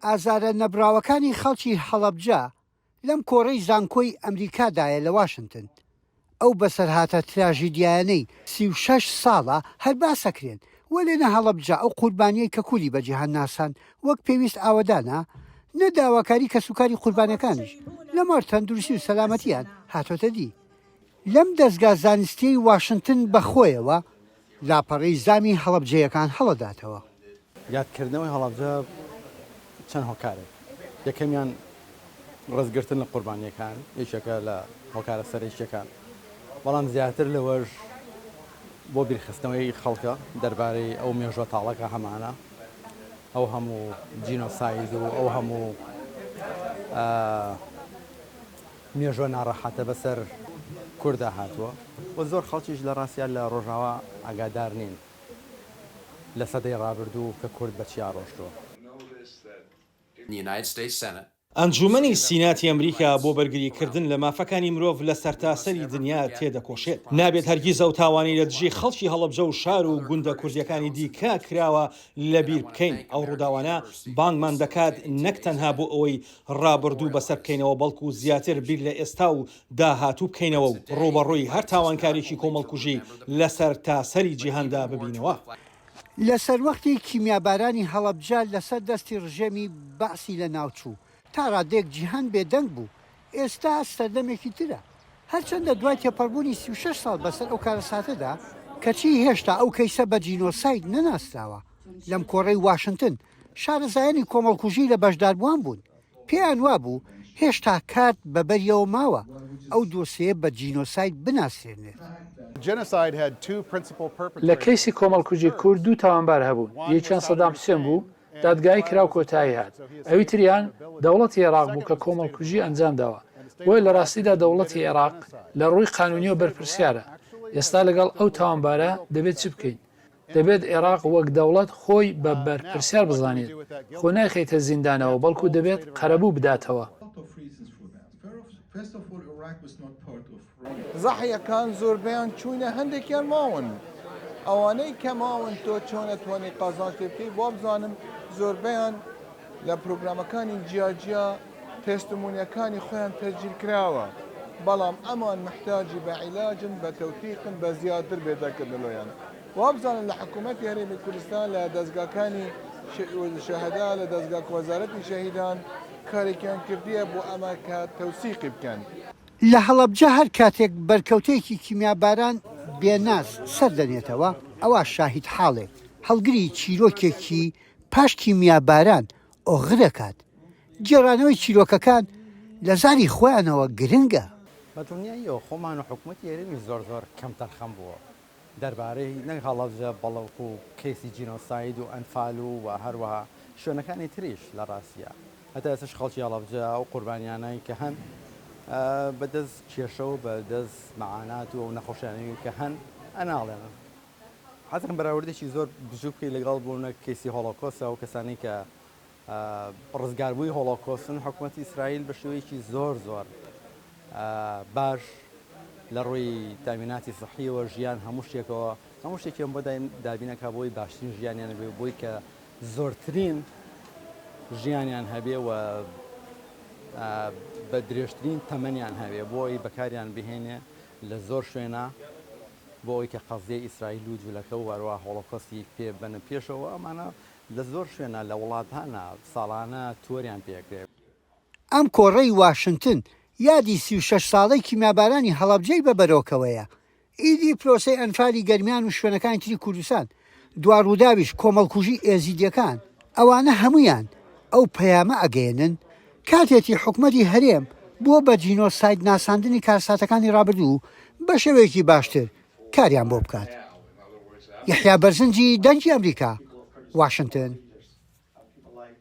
ئازارە نەبڕاوەکانی خەڵکی هەڵەبجە لەم کۆڕەی زانکۆی ئەمریکادایە لە واشنتن. ئەو بەسەرهاتە تراژیدیایانەی 36 ساڵە هەر باسەکرێن، وەلێ نە هەڵەبجە ئەو قوربانیەی کە کوردی بە جیهان ناساند وەک پێویست ئاوەدانە، نە داواکاری کەسوکاری قوربانیەکانیش لەمەڕ تەندروستی و سەلامەتیان هاتۆتە دی. لەم دەزگا زانستیەی واشنتن بەخۆیەوە لاپەڕەی زامی هەڵەبجەیەکان هەڵەداتەوە. یادکردنەوەی هەڵەبجە چەند هۆکارێک، یەکەمیان ڕێزگرتن لە قوربانییەکان یەکێکە لە هۆکارە سەرەکییەکان، بەڵام زیاتر لەوەش بۆ بیرخستنەوەی خەڵکە دەربارەی ئەو مێژوە تاڵە کە هەمانە، ئەو هەموو جینۆساید و ئەو هەموو مێژوە ناڕەحەتە بەسەر کوردا هاتووە و زۆر خەڵکیش لە ڕاستیا لە ڕۆژاوا ئاگادار نین لە سەدەی ڕابردوو کە کورد بە چیا ڕۆشتووە. ئەنجوومەنی سیناتی ئەمریکا بۆ بەرگریکردن لە مافەکانی مرۆڤ لە سەرتاسەری دنیا تێدەکۆشێت. نابێت هەرگیز ئەو تاوانەی لە دژی خەڵکی هەڵەبجە و شار و گوندە کوردییەکانی دیکە کراوە لەبیر بکەین. ئەو ڕووداوانە بانگمان دەکات نەک تەنها بۆ ئەوەی ڕابردوو بەسەر بکەینەوە بەڵکو زیاتر بیر لە ئێستا و داهاتوو بکەینەوە و ڕووبەڕووی هەر تاوانکارێکی کۆمەڵکوژی لە سەرتاسەری جیهاندا ببینەوە. لە سەروەختی کیمیابارانی هەڵەبجە لەسەر دەستی ڕژێمی بەعسی لەناوچوو، تا ڕادەیەک جیهان بێدەنگ بوو، ئێستا سەردەمێکی ترە، هەرچەندە دوای تێپەڕبوونی 36 ساڵ بەسەر ئەو کارەساتەدا، کەچی هێشتا ئەو کەیسە بە جینۆساید نەناسراوە، لەم کۆڕەی واشنتن شارەزایانی کۆمەڵکوژی لە بەشداربووان بوون، پێیان وابوو هێشتا کات بە بەریەوە ماوە ئەو دۆسێیە بە جینۆساید بناسرێنێت. لە کەیسی کۆمەڵکوژی کورد دوو تاوانبار هەبوون، یەکیان سەدام حوسێن بوو، دادگایی کرا و کۆتایی هات، ئەوی تریان دەوڵەتی ئێراق بوو کە کۆمەڵکوژی ئەنجام داوە، بۆیە لە ڕاستیدا دەوڵەتی ئێراق لە ڕووی قانوونیەوە بەرپرسیارە، ئێستا لەگەڵ ئەو تاوانبارە دەبێت چ بکەین؟ دەبێت ئێراق وەک دەوڵەت خۆی بە بەرپرسیار بزانێت، خۆ نایخەیتە زیندانەوە بەڵکو دەبێت قەرەبوو بداتەوە. زەحیەکان زۆربەیان چووینە هەندێکیان ماون ئەوانەی کە ماون تۆ چۆن ئەتوانی قازانج پێ بکەی وابزانم زۆربەیان لە پرۆگرامەکانی جیاجیا تێستمونیەکانی خۆیان تەسجیل کراوە بەڵام ئەمان محتاجی بە عیلاجن بە تەوتیقن بە زیاتر بێتەکردن لۆیان وابزانم لە حکوومەتی هەرێمی کوردستان لە دەزگاکانی شەهەدا لە دەزگا وەزارەتی شەهیدان کارێکیان کردیە بۆ ئەمە کە تەوسیقی بکەن. لە هەڵەبجە هەر کاتێک بەرکەوتەیەکی کیمیاباران بێناز سەر دەنێتەوە، ئەوا شاهیدحاڵێک هەڵگری چیرۆکێکی پاش کیمیاباران ئۆغرەکات، گێڕانەوەی چیرۆکەکان لە زاری خۆیانەوە گرنگە. بە دڵنیاییەوە خۆمان و حکومەتی هەرێمیش زۆر زۆر کەمتەرخەم بووە دەربارەی نەک هەڵەبجە بەڵکو کەیسی جینۆساید و ئەنفال و و هەروەها شوێنەکانی تریش لە ڕاستیا هەتا ئێستاش خەڵکی هەڵەبجە ئەو قوربانیانەی کە هەن بە دەست کێشە و بە دەست مەعانات و ئەو نەخۆشیانەی کە هەن ئەناڵێنن. حەزەکەم بەراوردێکی زۆر بچووک بکەی لەگەڵ بۆ نمونە کەیسی هۆڵۆکۆستە ئەو کەسانەی کە ڕزگاربووی هۆڵۆکۆستن حکوومەتی ئیسرائیل بە شێوەیەکی زۆر زۆر باش لە ڕووی تامیناتی سحیەوە ژیان هەموو شتێکەوە هەموو شتێکیان بۆ دابینەکە بۆی باشترین ژیانیان بێ بۆی کە زۆرترین ژیانیان هەبێ و بە درێژترین تەمەنیان هەبێ بۆی بەکاریان بهێنێ لە زۆر شوێنە بۆ ئەوەی کە قەزیەی ئیسرائیل و جولەکە و هەروەها هۆڵۆکۆستی پێ بەنە پێشەوە، ئەمانە لە زۆر شوێنا لە وڵاتانا ساڵانە تۆریان پێ ئەکرێ. ئەم کۆڕەی واشنتن یادی 36 ساڵەی کیمیابارانی هەڵەبجەی بە بەرۆکەوەیە، ئیدی پرۆسەی ئەنفالی گەرمیان و شوێنەکانی تری کوردستان، دوا ڕووداویش کۆمەڵکوژی ئێزیدیەکان، ئەوانە هەموویان ئەو پەیامە ئەگەیەنن کاتێتی حکومەتی هەرێم بۆ بە جینۆساید ناساندنی کارساتەکانی ڕابردوو بە شێوەیەکی باشتر کاریان بۆ بکات. یەحیا بەرزنجی دەنگی ئەمریکا، واشنتن.